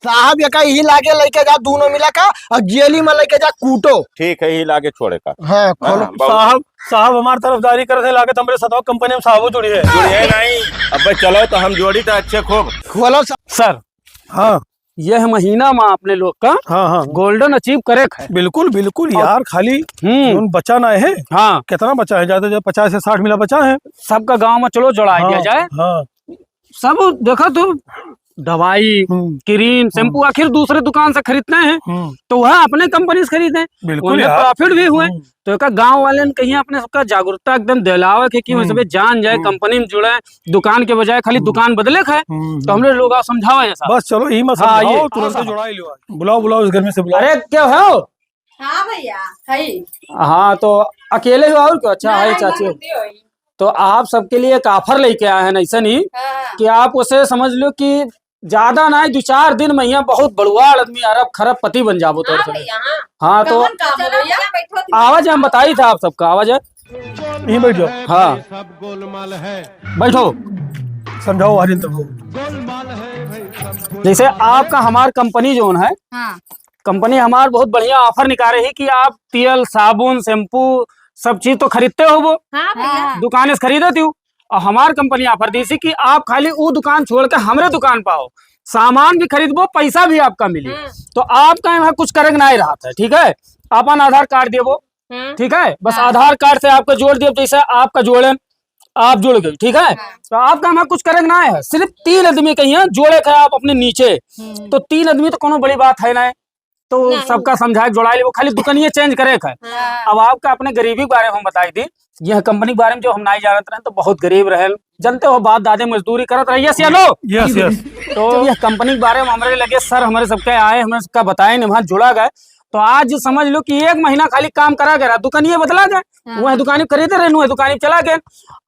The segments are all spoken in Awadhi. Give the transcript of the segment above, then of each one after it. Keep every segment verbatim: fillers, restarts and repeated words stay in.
साहब, एका यही लागे लइके जा, दूनो मिला का, और जेली में लइके जा, कूटो। ठीक है, यही लागे छोड़े का। हाँ, हाँ, खोलो। बहुत। साहब, साहब हमार तरफदारी करत है, लागत हमरे सतवा कंपनी में साहबो जुड़ी है। जुड़ी है नहीं। अबे चलो तो हम जोड़ी तो अच्छे खूब। खोलो सा- सर। हाँ। यह महीना में आपने लोग का हाँ, हाँ। Golden achieve करे है। बिल्कुल, बिल्कुल और यार, खाली हम्म। जौन बचा ना है। हाँ। कितना बचा है? ज्यादा, ज्यादा पचास से साठ मिला बचा है। सबका गांव में चलो जोड़ाई दिया हाँ, जाए। हाँ। सब देखा तू, दवाई, हम्म। क्रीम, शैम्पू, हम्म। आखिर दूसरे दुकान से खरीदते हैं, हम्म। तो वह अपने कंपनी से खरीदे, बिल्कुल उन्हें यार। Profit भी हुए। हम्म। तो एका गांव वाले ने कहीं अपने सबका जागरूकता एकदम दिलावे के कि वो हम्म। सबे जान जाए, हम्म। कंपनी में जुड़े, दुकान के बजाय खाली हम्म। दुकान बदले खाए। हम्म, तो हम्म। हमरे लोग आओ समझाओ ऐसा। बस चलो, यही मत हाँ, समझाओ, ये। तुरंत हाँ। जोड़ाई लो। बुलाओ, बुलाओ, इस घर में से बुलाओ। अरे, क्या हो? हाँ भैया, है। हाँ, तो अकेले हो और क्या? अच्छा, ना, है ना, चाची। ना, ना, तो आप सबके लिए एक offer लेके आए हैं, ऐसा नहीं हाँ। कि आप उसे समझ लो कि ज्यादा ना, दो चार दिन में यहाँ बहुत बड़ुआ आदमी, अरब खरब पति बन जाबो तोर हाँ से। भैया, हाँ। हाँ, तो कौन काम है भैया? बैठो तुम। आवाज हम बताई था आप सबका, आवाज है। यहीं बैठ जाओ। हाँ। बैठो। समझाओ, आर्यन तुमको। जैसे आपका हमार कंपनी जौन है, हाँ। कंपनी हमार बहुत बढ़िया offer निकाले ही कि आप तेल, साबुन, शैम्पू, सब चीज तो खरीदते हो वो। हाँ भैया। हाँ। दुकान से खरीदत हो। और हमार कंपनी offer दी सी कि आप खाली ऊ दुकान छोड़ के हमरे दुकान पे आओ, सामान भी खरीदबो, पैसा भी आपका मिली। हम्म। तो आपका यहाँ कुछ करे के नहीं रहत है, ठीक है? अपन आधार कार्ड देबो, हम्म। ठीक है? बस हाँ। आधार कार्ड से आपका जोड़ दियो, जैसे आपका जोड़े, आप जुड़ गए, ठीक है? हाँ। तो आपका यहाँ कुछ करे के ना है, सिर्फ तीन आदमी के यहाँ जोड़े के आप अपने नीचे, हम्म। तो तीन आदमी तो कोनो बड़ी बात है ना, तो नहीं। सबका समझाए के जोड़ाई लेबो, खाली दुकनिया change करे के है। हाँ। अब आपका अपने गरीबी के बारे में हम बताई दी, यह कंपनी के बारे में जो हम नहीं जानत रहे तो बहुत गरीब रहे, जानते हो बाप दादे मजदूरी करत रहे, yes या no? Yes, yes। तो यह कंपनी के बारे में हमरे लगे सर हमरे सबके आए, हमरे सबका बताए, वहाँ जुड़ा गए। तो आज समझ लो कि एक महीना खाली काम करा गया, दुकनिया बदला गए, हाँ। वह दुकानी खरीदे रहे, वह दुकानी चला गए।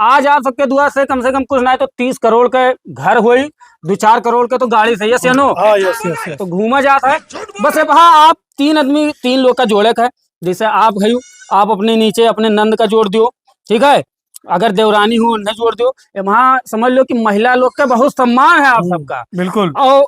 आज आप सबके दुआ से कम से कम कुछ ना तो तीस करोड़ के घर होई, दो चार करोड़ के तो गाड़ी से, yes या no? हाँ, yes, yes, yes। तो घूमा जात है। बस अब हाँ, आप तीन आदमी, तीन लोग का जोड़े का है, जैसे आप है, आप अपने नीचे अपने नंद का जोड़ दियो, ठीक है? अगर देवरानी हो, उन्हें जोड़ दियो। ये वहाँ समझ लो कि महिला लोग का बहुत सम्मान है आप हम्म, सबका। बिल्कुल। और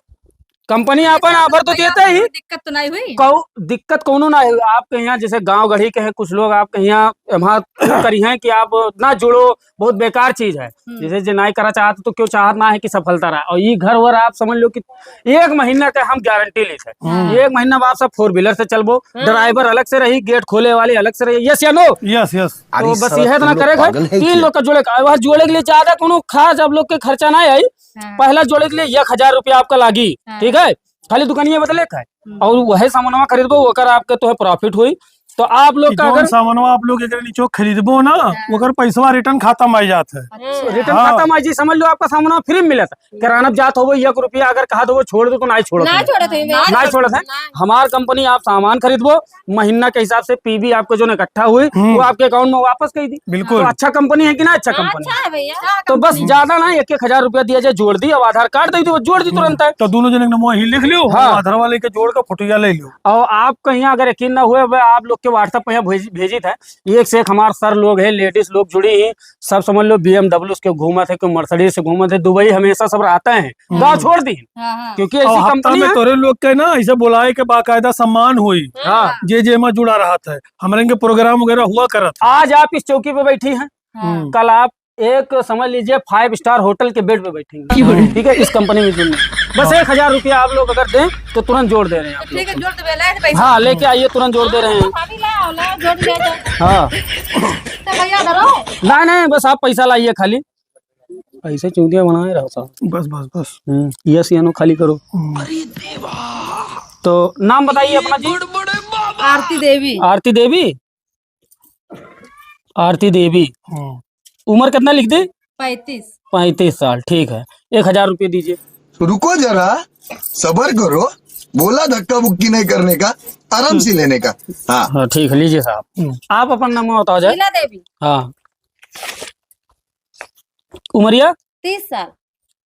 कंपनी अपन offer तो देते ही, दिक्कत तो नहीं हुई? कौ-, दिक्कत कौनो ना हुई। आपके यहाँ जैसे गाँव गढ़ी के हैं कुछ लोग, आपके यहाँ वहाँ करी हैं कि आप ना जुड़ो, बहुत बेकार चीज है। हम्म। जैसे जे नाई करा चाहत तो क्यों चाहत ना है कि सफलता रहा। और ये घर वर आप समझ लो कि एक महीना का हम गारंटी लेते हैं। हम्म। एक महीना बाद सब four wheeler से चलबो, हम्म। Driver अलग से रही, gate खोले वाले अलग से रही, yes या no? Yes, yes। तो अरे बस साला, यह तुम इतना लोग करे पागल है तीन क्या? लोग का जोड़े का, वहाँ जोड़े के लिए ज्यादा कोनो खास आप लोग के खर्चा ना आई। हाँ। पहला जोड़े के लिए एक हजार रुपया आपका लागी, हाँ। ठीक है, खाली दुकानिया बदले का है। हम्म। और वही सामानवा खरीदबो, ओकर आपके तो है profit होई। तो आप लोग कि का जौन अगर सामानवा आप लोग एकरे नीचे खरीदबो ना, हाँ। ओकर पैसवा return खाता में आ जात है। अच्छा। Return हाँ। खाता में आ जी, समझ लो आपका सामानवा free में मिलत है। किराना जात होबो, एक रुपया अगर कहा तो वो छोड़ दो तो नहीं छोड़त ना है। छोड़त है, ना ना छोड़त है। ना। हमार कंपनी आप सामान खरीदबो, महीना के हिसाब से पीबी आपको जो इकट्ठा हुई, हम्म। वो आपके account में वापस कर दी। बिल्कुल। तो अच्छा कंपनी है कि ना अच्छा हाँ, कंपनी? अच्छा है भैया। तो बस ज्यादा ना, एक एक हजार रुपया दिया जाए, जोड़ दी, अब आधार कार्ड दे दी, वो जोड़ दी तुरंत है। तो दोनों जने के नंबर ही लिख लियो, हाँ। आधार वाले के जोड़ के फोटोया ले लियो। और आप कहीं अगर यकीन ना हुए, वह आप लोग के WhatsApp पे यहाँ भेज, भेजित है। एक से एक हमार सर लोग हैं, ladies लोग जुड़ी हैं, सब समझ लो B M W के घूमत है, कोई Mercedes से घूमत है, दुबई हमेशा सब रहते हैं, हम्म। गाँव छोड़ दी। हाँ, हाँ। क्योंकि और ऐसी हफ्ता कंपनी में है। तोरे लोग के ना ऐसे बुलाए के बाकायदा सम्मान हुई। हाँ। जे जे में जुड़ा रहत है, हमरे के program वगैरह हुआ करत है। आज आप इस चौकी पे बैठी हैं, हाँ। हम्म। कल आप एक समझ लीजिए five star hotel के bed पे बैठेंगे। क्यों? ठीक है, इस कंपनी में जुड़ने। बस हाँ। एक हजार रुपया आप लोग अगर दें तो तुरंत जोड़ दे रहे हैं आप तो ठीक है, लोग। जोड़ देबे, लाए थे पैसा। हाँ, लेके आइए, तुरंत जोड़ दे रहे हैं। हाँ, भाभी, लाओ, लाओ, जोड़ दिया जाए। हाँ। तो भैया, धरो। नहीं, नहीं, बस आप पैसा लाइए खाली। ऐसे चूतिया बनाए रहो साहब। बस, बस, बस। हम्म, yes या no खाली करो। हम्म। तो नाम बताइए अपना जी। आरती देवी। आरती देवी? आरती देवी। हम्म। उम्र कितना लिख दी? पैंतीस। पैंतीस साल, ठीक है। एक हजार रुपये दीजिए। रुको जरा, सबर करो, बोला धक्का बुक्की नहीं करने का, आराम से हम्म। लेने का। हाँ। हाँ, ठीक है, लीजिए साहब। हम्म। आप अपन नाम बताओ जाए। शीला देवी। हाँ। उमरिया? तीस साल।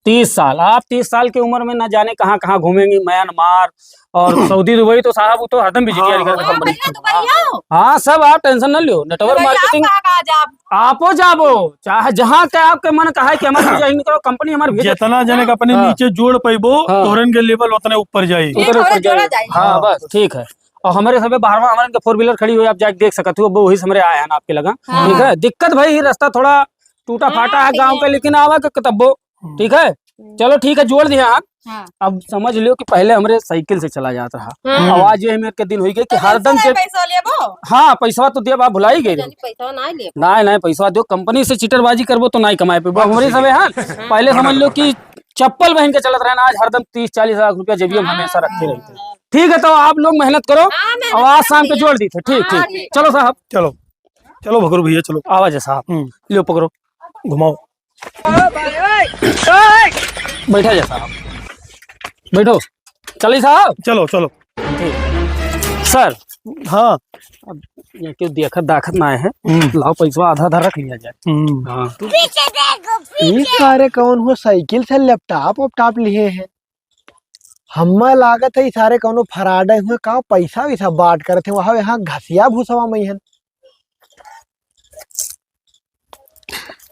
तीस साल। आप तीस साल की उम्र में ना जाने कहाँ कहाँ घूमेंगी, म्यांमार और सऊदी, दुबई। तो साहब, वो तो हरदम विजिट हाँ, करते हाँ। कंपनी। दुबई हो? हाँ, सब आप टेंशन ना लियो, नेटवर्क दुबई मार्केटिंग। आप कहाँ कहाँ जाब? आपो जाबो, चाहे जहाँ का आपके मन कहा है कि हमारे वीजा ही निकलो, कंपनी हमारे भेजे। जितना जने का अपने हाँ। नीचे जोड़ पैबो, हाँ। तोहरन के लेवल उतने ऊपर जाई। ठीक, उतने ऊपर उतने जोड़ा जाई। जाई। हाँ, हाँ। बस ठीक है। और हमारे सबे बाहरवा हमारे के फोर व्हीलर खड़ी हुई, आप जाके देख सकत हो, वो वही से हमरे आए हैं आपके लगा। हाँ। ठीक है, दिक्कत भाई, ये रास्ता थोड़ा टूटा हाँ, फाटा है ठीक गाँव है। का, लेकिन आवा के तब्बो, हम्म। ठीक है। हम्म। चलो ठीक है, जोड़ दिया आप। हाँ। अब समझ लियो कि पहले हमरे साइकिल से चला जात रहा। हाँ। अब आज ये मेरे के दिन होई गए कि तो हरदम पैसा से नहीं, पैसा लेबो? हाँ, पैसवा तो दिया, आप भुलाई गए। जानी पैसा ना लेबो। नहीं, नहीं, पैसा दो, कंपनी से चिटरबाजी करबो तो नहीं कमाए पेबो। बात हमरे सही सबे है। हाँ, हाँ। पहले समझ लो कि चप्पल पहन के चलत रहे ना, आज हरदम तीस चालीस लाख रुपया जेबिया में हाँ, हमेशा रखे हाँ, रहते हैं। हाँ। ठीक है, तो आप लोग मेहनत करो हाँ, मेहनत और आज शाम करती के है। जोड़ दी थे। ठीक, हाँ, ठीक। ठीक। चलो साहब। चलो, चलो भगरू भैया, चलो। आवा जा साहब। हम्म। लो पकड़ो। घुमाओ। बैठा जा साहब, बैठो। चली साहब। चलो, चलो। ठीक। सर। हाँ। अब ये क्यों देखत दाखत ना आए हैं? हम्म। लाओ पैसवा आधा आधा रख लिया जाए। हम्म। हाँ। पीछे देखो, ये पीछे। सारे कौन हो साइकिल से लैपटॉप वैपटॉप लिए हैं? हम्मा लागत है, ई सारे कौनो फराड हुए, का पैसा वैसा बांट करत हैं, वहाँ यहाँ घसिया भूसवा में हन।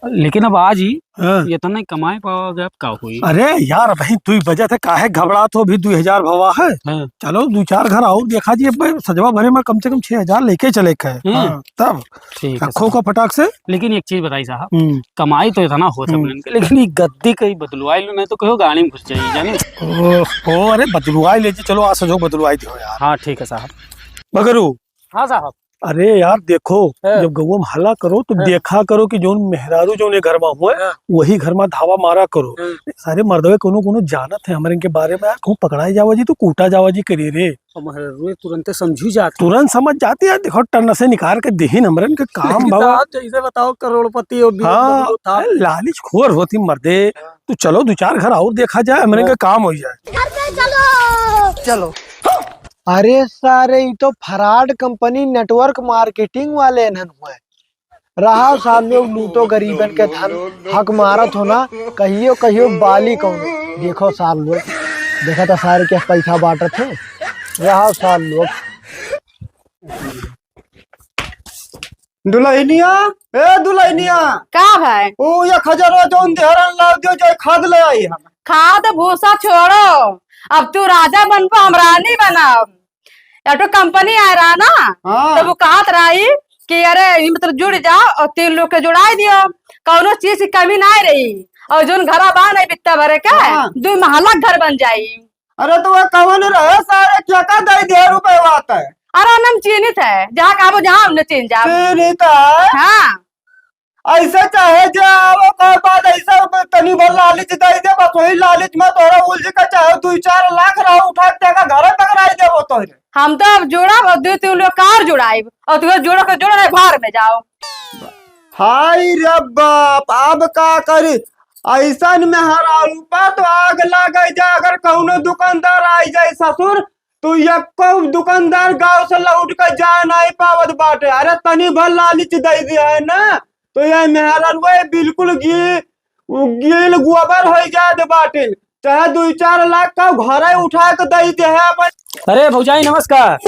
लेकिन अब आज ही हाँ। इतना कमाए पाओगे, अब का हुई? अरे यार, भाई, तू ही बजट है, काहे घबरात हो? अभी दो हजार भवा है। हाँ। चलो, दो चार घर और देखा जी, अब सजवा भरे में कम से कम छह हजार लेके चले के है। हम्म। हाँ, तब ठीक है रखो साहब। का फटाक से। लेकिन एक चीज बताई साहब, हम्म। कमाई तो इतना होत है हम्म। अपने के, लेकिन ये गद्दी कहीं बदलवाई लो, नहीं तो कहो गाड़ी में घुस जाइए, जाने। ओहो, अरे बदलवाई ले जी, चलो आज सजो बदलवाई दियो यार। हाँ, ठीक है साहब। मगरू। हाँ साहब। अरे यार, देखो, हाँ। जब गौवा में हल्ला करो तो हाँ। देखा करो कि जौन मेहरारू जौन ये घर में हुए, हाँ। वही घर में धावा मारा करो। हाँ। सारे मर्दवे कोनो कोनो जानत है हमरे के बारे में यार, कहूँ पकड़ाई जावा जी तो कूटा जावा जी करिए रे। अब मेहरारू तुरंते समझी जाती। तुरंत समझ जाती है, देखो टन से निकाल के देहिन हमरन के काम तो बाबा। आप जैसे बताओ करोड़पति और बीस हाँ, करोड़ था। अरे लालच खोर होती मर्दे। हाँ। तू चलो दो चार घर और देखा जाए, हमरे हाँ। का काम हो जाए। घर पे चलो। चलो। अरे सारे, ई तो फराड कंपनी नेटवर्क मार्केटिंग वाले नन हुए। रहा सार लोग लूटो गरीबन के धन, हक मारत हो ना, कहियो कहियो बाली कौनो। देखो सार लोग, देखा था सारे के पैसा बांटत है। रहा सार लोग। दुल्हनिया, ए दुल्हनिया। का भाई? ओ एक हजारवा जौन देहरन लाव दियो, जाए खाद ले आई हम। खाद भूसा छोड़ो, अब तू राजा बनबो, हम रानी बनब। एक ठो कंपनी आए रहा ना, हाँ। तो वो कहत रही कि अरे, ई मतलब जुड़ जाओ और तीन लोग के जुड़ाई दियो, कौनो चीज की कमी ना रही। और जौन घरा बा नहीं बित्ता भरे के, हाँ। दो महला घर बन जाई। अरे तो वो कवन रहे सारे, क्या का दे दे रुपए बात है? अरे, हम चिन्हित है, जहाँ कहबो जहाँ हमने चिन्ह जाब। चिन्हित है? हाँ। ऐसे चाहे जे आवो का बाद ऐसे तनी भर लालच दे दे, बस वही लालच में तोरा उलझ के चाहे दो चार लाख रहा उठा के तेका घरे पकड़ाई देबो तोहरे। हम तो अब जोड़ब और दो तीन लोग कार जुड़ाइब और तू जोड़ो के जोड़ो नहीं भार में जाओ। हाय रे बाप, अब का करी? ऐसन मेहरारू पर तो आग लागे जा, अगर कौनो दुकानदार आई जाए ससुर, तो यक्को दुकानदार गांव से लौट के जा नहीं पावत बाटे। अरे तनी भर लालच दे दिया है ना, तो ये मेहरारू बिल्कुल गी-, गिल गोबर हो जात बाटे। चाहे दो चार लाख का घरे उठा के दे दे है अपन। अरे भौजाई नमस्कार।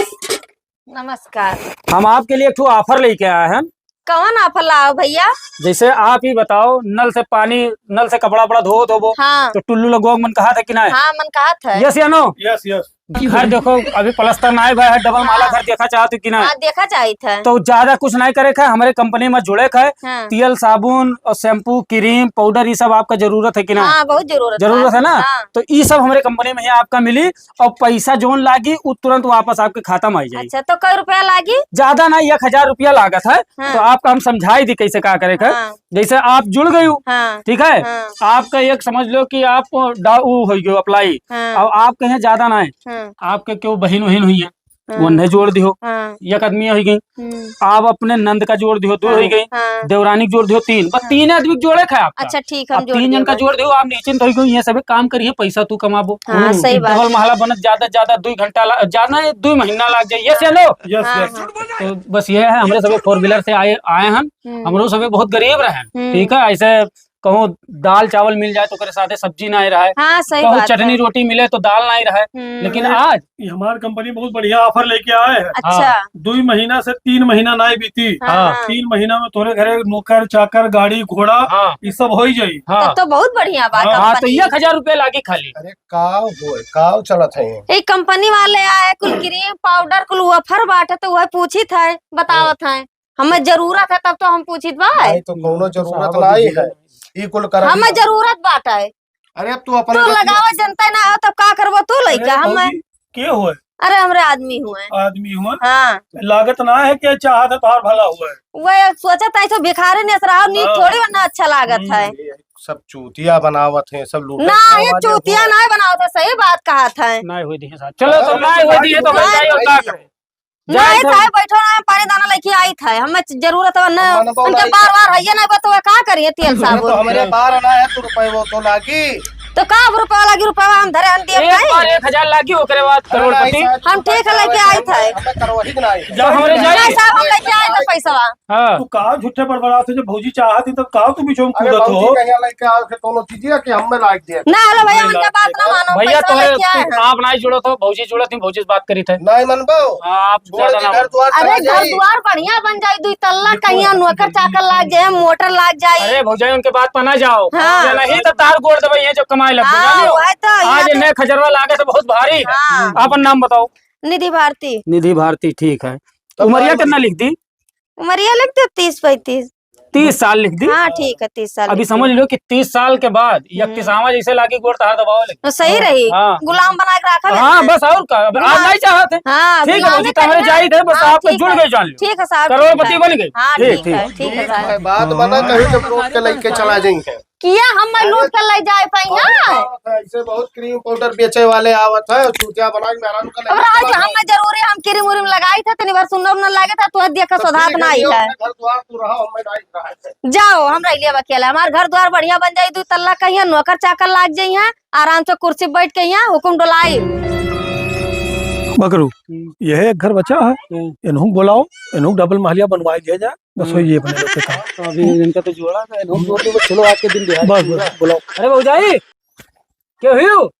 नमस्कार। हम आपके लिए एक ठो offer लेके आए हैं। कौन offer लाओ भैया? जैसे आप ही बताओ, नल से पानी, नल से कपड़ा वपड़ा धो धोबो, हाँ। तो टुल्लू लगवा के मन कहा था कि नहीं? हाँ, मन कहा था। Yes या no? Yes, yes। घर देखो, अभी प्लस्तर नहीं भा है, double माला हाँ। घर देखा चाहत हो कि नहीं? हाँ, देखा चाहित है। तो ज्यादा कुछ नहीं करे का, हमारे कंपनी में जुड़े का है। हाँ। तेल, साबुन और shampoo, cream, powder, ये सब आपका जरूरत है कि नहीं? हाँ, बहुत जरूरत है। जरूरत है ना? हाँ। तो ये सब हमारे कंपनी में ही आपका मिली। और पैसा जौन लागी, उ तुरंत वापस आपके खाता में आई जाई। अच्छा, तो कै रुपया लागी? ज्यादा ना, एक हजार रुपया लागत है। हाँ। तो आपका हम समझाई दी कैसे का करे के। हाँ। जैसे आप जुड़ गई हो, हाँ। ठीक है? हाँ। आपका एक समझ लो कि आप डा-, उ हो गयो apply। हाँ। अब आपके यहाँ ज्यादा ना है। हाँ। आपके क्यों बहिन वहिन हुई है, हाँ। उन्हें जोड़ दियो। हाँ। एक आदमी हो गई। हम्म। आप अपने नंद का जोड़ दियो, दो हाँ, हो गई। हाँ। देवरानी का जोड़ दियो, तीन। बस हाँ। तीन आदमी के जोड़े का है आपका। अच्छा, ठीक, हम अब जोड़ तीन जन का देबो। जोड़ दियो, आप निश्चिंत हो गई, ये सभी काम करिए, पैसा तू कमाबो। हाँ, हम्म। सही बात। डबल महला बनत ज्यादा, ज्यादा दो घंटा ला-, ज्यादा नहीं, दो महीना लाग जाए। Yes या no? Yes, हाँ, yes। हाँ। तो बस ये है, हमरे सभी four wheeler से आए, आए हैं। हम्म। हमरो सभी बहुत गरीब रहे हैं, हम्म। ठीक है? ऐसे कहूँ दाल चावल मिल जाए तो ओकरे साथे सब्जी नाहीं रहे, हाँ, सही कहूँ बात चटनी है। रोटी मिले तो दाल नाहीं रहे। हम्म। लेकिन अरे, आज ये हमार कंपनी बहुत बढ़िया offer लेके आए है। अच्छा। हाँ। दुई महीना से तीन महीना नाहीं बीती। हाँ, हाँ। हाँ। तीन महीना में तोरे घरे नौकर, चाकर, गाड़ी, घोड़ा, हाँ। ये सब हो ही जाई। हाँ। तब तो बहुत बढ़िया बात हाँ। हाँ, तो कंपनी। एक हजार रुपया लागी खाली। अरे, काव होए, काव चलत है? ये कंपनी वाले आए, कुल cream, powder, कुल offer बाटे, तो वह पूछित है, बतावत है। हमें जरूरत है, तब तो हम पूछित बा। नहीं, तो कौनो जरूरत साहब, नहीं अभी है। ई कुल करत हमें बा। जरूरत बाटे। अरे, अब तू अपने तू रखिए। लगावे जनता ना हो, तब का करबो तू लइका? अरे, हमें भौजी, के होए? अरे, हमरे आदमी हुए। आदमी हुए? हाँ। लागत ना है कि चाहत है तोहार भला हुए। वह सोचत है, ऐसे भिखारी नियस रहो, नीक हाँ। थोड़ी वरना अच्छा लागत हम्म। है। ये सब चूतिया बनावत हैं, सब लूटत ना, हैं, ये आवाज चूतिया हुआ। ना बनावत है, सही बात कहत है। ना होई दिए साहब। चलो, तो हाँ, ना होई दिए, तो भाई भाई, जाइए, और का भाई। करे? नहीं, जाए तो साहब, बैठो ना, पानी दाना लेके आई था। हमें जरूरत है ना, हम मनबो उनके नहीं। बार-बार हइये नहीं, बा तो वह का करिए, तेल तो साबुन? तो हमरे बार ना है, तो रुपए वो तो लागी। तो का अब रुपया लागी, रुपया हम धरे, हम दिए एक नहीं। बार एक हजार लागी, ओकरे बाद अरे करोड़पति। नहीं, साहब, हम ठीक है, लेके आई था। हमें करवाही के नहीं। जा, हमरे जाई। नहीं साहब, हम लेके आए थे पैसवा। हाँ। तू का झूठे बड़बड़ात हो, जब भौजी चाहत ही, तब का तू बीचों में अरे कूदत भौजी हो? कहिया लेके आओ, फिर दोनों चीजें कि हम में लाग दिया। ना, हेलो भैया, नहीं उनके लाग बात ना दिया। मानो, भैया, पैसा तोहरे, लेके आए हैं। आप नहीं जुड़त हो, भौजी जुड़त ही, भौजी से बात करी थे। नहीं मनबो। हाँ, आप छोड़ ज्यादा के ना घर द्वार अरे, चला घर जाई। द्वार बढ़िया बन जाई, दुई तल्ला ये कहिया कौन है? नौकर चाकर लाग जाए, मोटर लाग जाई। अरे भौजाई, उनके बात पर ना जाओ। हाँ। या नहीं तो तार गोड़ दबाई है जब कमाए लग हाँ, जाओ। वही तो, आज ये इन्हें खजरवा लागे तो बहुत भारी है। हाँ। आपन नाम बताओ। निधि भारती। निधि भारती, ठीक है। तब उमरिया बाबू कितना लिख दी? उमरिया लिख दे तीस पैंतीस। तीस साल लिख दी। हाँ, ठीक है, तीस साल अभी लिख दी। समझ लो कि तीस साल के बाद हम्म। इकतीसावाँ जैसे लागी गोड़ तहार दबाओ लेकिन। तो सही रही। हाँ। गुलाम बना के रखा हाँ, है। बस और का, अब आप गुलाम। नहीं चाहते। हाँ, ठीक है, गुलामी भौजी, तो हमारे करना। जाहिर है, बस हाँ, आपको ठीक जुड़ है। गए जान लो। ठीक है साहब, करोड़पति ठीक है। बन गए। हाँ, ठीक, ठीक है, है। ठीक है साहब। बात बना, हाँ। कहीं जब रोक के लेके चला जाएंगे। किया हम अरे, लूट के ले जाए पाई, बहुत हाँ? आवत है, ऐसे बहुत cream powder बेचे वाले आवत है, चूतिया बना के मेहरारू का अब लेके राज चला हमें जाओ। जरूरी, हम cream उरीम लगाई थे, तनी बार सुंदर न लागे था, तुहे देख के तो सुधात ठीक है, नहीं लियो है। अपने घर द्वार तू रहो, हमें नहीं रहा है। जाओ, हम रह लिया अकेला, हमार घर द्वार बढ़िया बन जाई, दुई तल्ला कहिया नौकर चाकर लाग जाई हैं, आराम से कुर्सी बैठ के यहाँ हुकुम डोलाई। बकरू, हम्म। यह एक घर बचा है, हम्म। इन्हों बुलाओ, इन्हों double महलिया बनवाई लिया जाए। बस हम्म। वही ये बने लोग के काम। तो अभी इनका तो जोड़ा था, इन्हों जोड़ दो, बस चलो आज के दिन दिहाड़ी बस, पूरा। बस, बुलाओ। अरे भौजाई, के हुई हो?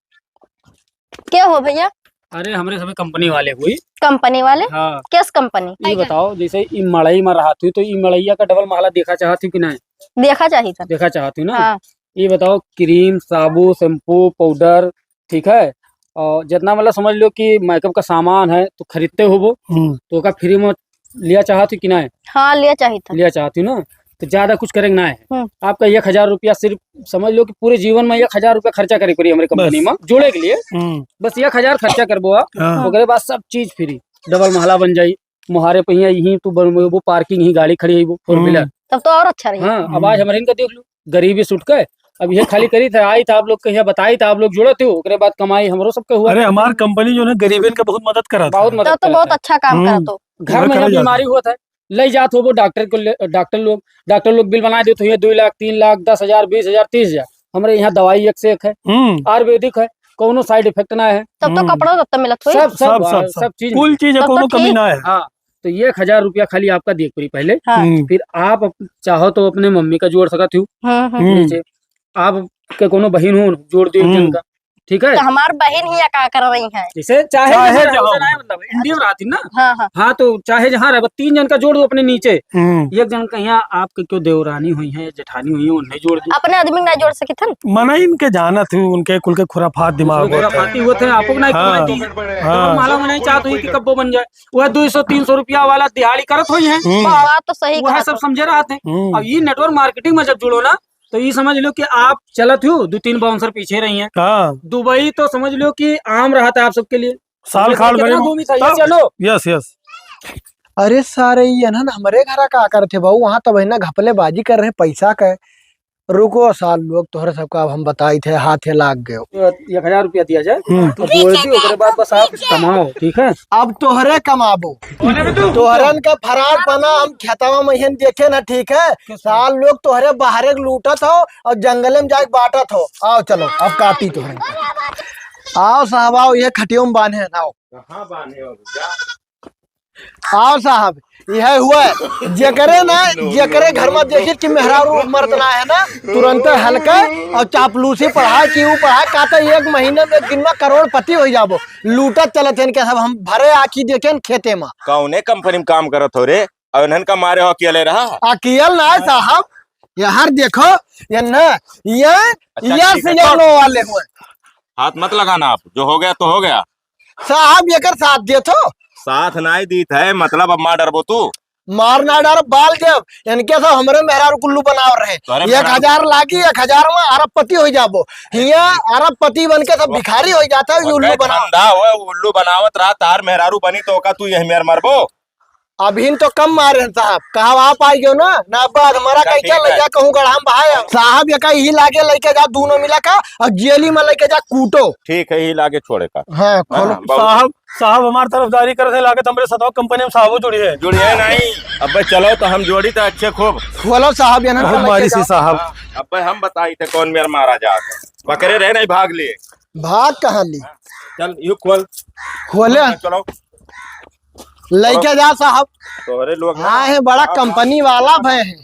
के हो भैया? अरे, हमरे समय कंपनी वाले हुई। कंपनी वाले? हाँ। किस कंपनी? ये बताओ, जैसे ई मड़ई में रहत हुई, तो ई मड़ैया का double महला देखा चाहत हुई कि नहीं? देखा चाही था। देखा चाहत हुई ना? हाँ। ये बताओ, cream, साबु, shampoo, powder, ठीक है, और जितना मतलब समझ लो कि makeup का सामान है, तो खरीदते हो वो, हम्म। तो ओका free में लिया चाहत हो कि ना? हाँ, लिया चाही था। लिया चाहत हो ना? तो ज्यादा कुछ करेंगे ना है। हम्म। आपका एक हजार रुपया सिर्फ समझ लो कि पूरे जीवन में एक हजार रुपया खर्चा करे पड़ी हमारी कंपनी बस। में, जोड़े के लिए। हम्म। बस एक हजार खर्चा करबो आप, हाँ। ओकरे बाद सब चीज free, double महला बन जाई, मुहारे पहिया यहीं तू बन-, वो parking ही गाड़ी खड़ी है, वो four हम्म। wheeler। तब तो और अच्छा रही। हाँ, अब हम्म। आज हमारे इनका देख लो। गरीबी सुट के अब ये खाली करी था, आई था आप लोग के यहाँ, बताई था आप लोग जुड़त हो, ओकरे बाद कमाई हमरो सबके हुआ। अरे, हमार कंपनी जो है गरीबन के बहुत मदद करत बहुत है। मदद तब तो करत बहुत है। अच्छा काम हम्म। करत हो। घर में करा यहाँ जाता बीमारी है। हुआ था, ले जात हो वो डॉक्टर को ले, डॉक्टर लोग, डॉक्टर लोग बिल बना देते हुए दो लाख, तीन लाख, दस हजार, बीस हजार, तीस हजार। हमरे यहाँ दवाई एक से एक है, हम्म। आयुर्वेदिक है, कोनो side effect ना है। तब तो हम्म। कपड़ो तब तो मिलत हुई। सब, सब, सब, सब, सब। सब चीज कुल मिलत। चीज है, तब तो कोनो कमी ठीक। ना है। हाँ, तो ये एक हजार रुपया खाली आपका देख पड़ी पहले, हाँ। हम्म। फिर आप अप-, चाहो तो अपने मम्मी का जोड़ सकत हो। हम्म, हम्म। हम्म। नीचे आप के कोनो बहिन हो, जोड़ दियो हम्म। जिनका, ठीक है? तो हमार बहिन ही का कर रही है। जैसे चाहे चाहे जहाँ रहो, जहाँ। ना है, मतलब, India में रहती ना? हाँ, हाँ। हाँ, तो चाहे जहाँ रहे, बस तीन जन का जोड़ दो अपने नीचे। हम्म। एक जन का यहाँ आपके क्यों देवरानी हुई है, जेठानी हुई है, उन्हें जोड़ दो। अपने आदमी ना जोड़ सकी थन? मना इनके जानत हुई, उनके कुल के खुराफात दिमाग होते हैं। खुराफाती होते हैं, आपको नहीं हाँ। खुराफाती। हाँ। तो माला में नहीं चाहते हुई कि कब्बो बन जाए। वह दो सौ तीन सौ रुपया वाला दिहाड़ी करत होई हैं। हम्म। बात तो सही वह कहा सब तो। समझे रहते हैं। हम्म। अब ये network marketing में जब जुड़ो ना, तो ये समझ लो कि आप चलत हो, दो तीन bouncer पीछे रही हैं। हाँ। दुबई तो समझ लो कि आम रहा था आप सबके लिए। साल खाल कितना भरे में घूमी था, ये तब चलो। Yes, yes। अरे सारे, ये ना हमरे घरा का करत है बाबू, वहाँ तो बहिना घपलेबाजी कर रहे पैसा का। रुको सार लोग, तोहरे सबका अब हम बताई थे, हाथे लाग गयो। तो एक हजार रुपया दिया जाए, हम्म। तो जोड़ दी, ओकरे बाद बस आप कमाओ, ठीक है? अब तोहरे कमाबो। तोहरन का फरार पना हम खेतवा में हिन देखे ना, ठीक है? सार लोग तोहरे बाहरे के लूटत हो और जंगले में जाके बांटत हो। आओ चलो, अब काटी तोहरन का। आओ साहब, आओ, ये खटियो में बांधे हैं, आओ। कहाँ बांधे हो भैया? आओ साहब, यह हुआ, जेकरे ना, जेकरे घर में देखित कि मेहरारू मर्द ना है ना, तुरंते हल्का और चापलूसी पढ़ा कि ऊ पढ़ा, का तो एक महीने में, एक दिन में करोड़पति हो जाबो। लूटत चलत हैं इनके सब, हम भरे आँखी देखेन खेते में। कौने कंपनी में काम करत हो रे? और इन्हन का मारे हो, अकेले रहा? अकेल ना है साहब, यार देखो, ये ना, ये, अच्छा, ये ठीक है, सीजन छोड़। नो वाले हुए। हाथ मत लगाना आप, जो हो गया तो हो गया। साहब, एकर साथ देत हो? साथ नाई दीत है, मतलब अब मार डरबो तू? मार ना डर, बाल देव, इनके सब हमरे मेहरारू कुल्लू बनाव रहे। तो अरे एक मेहरारू हजार लागी, एक हजार में अरबपति हो जाबो। हियाँ अरबपति बन के सब वो भिखारी हो जाता है, ये उल्लू ओकर बनाव। धंधा हो, उल्लू बनावत रहा, तार मेहरारू बनी तो ओका तू यही मेर मरबो? अभिन तो कम मारे हैं साहब, कहा आप आई गयो ना, ना बाद हमारा अच्छा, कहीं ठीक है। लैया कहूँ गढ़ाम बहाए। साहब, ये का यही लागे लेके जा, दोनों मिला का, और जेली में लेके जा कूटो। ठीक है, यही लागे छोड़े का। हाँ, खोलो। हाँ, बहुत साहब, साहब, हमार तरफदारी करत है, लागत हमरे सतवा कंपनी में साहबो जुड़ी है। जुड़ी है नहीं। अबे चलो तो हम जोड़ी तो अच्छे खूब। खोलो साहब, ये ना हम लेके मारी सी जाओ। साहब। हाँ, अबे हम बताई थे कौन मेर मारा जात है। पकड़े रहे नहीं, भाग लिए। भाग कहाँ ली? चल, यू खोल। खोले? हाँ, चलो। लेके जा साहब। तोहरे लोग हाँ, है बड़ा हाँ, कंपनी वाला भय है।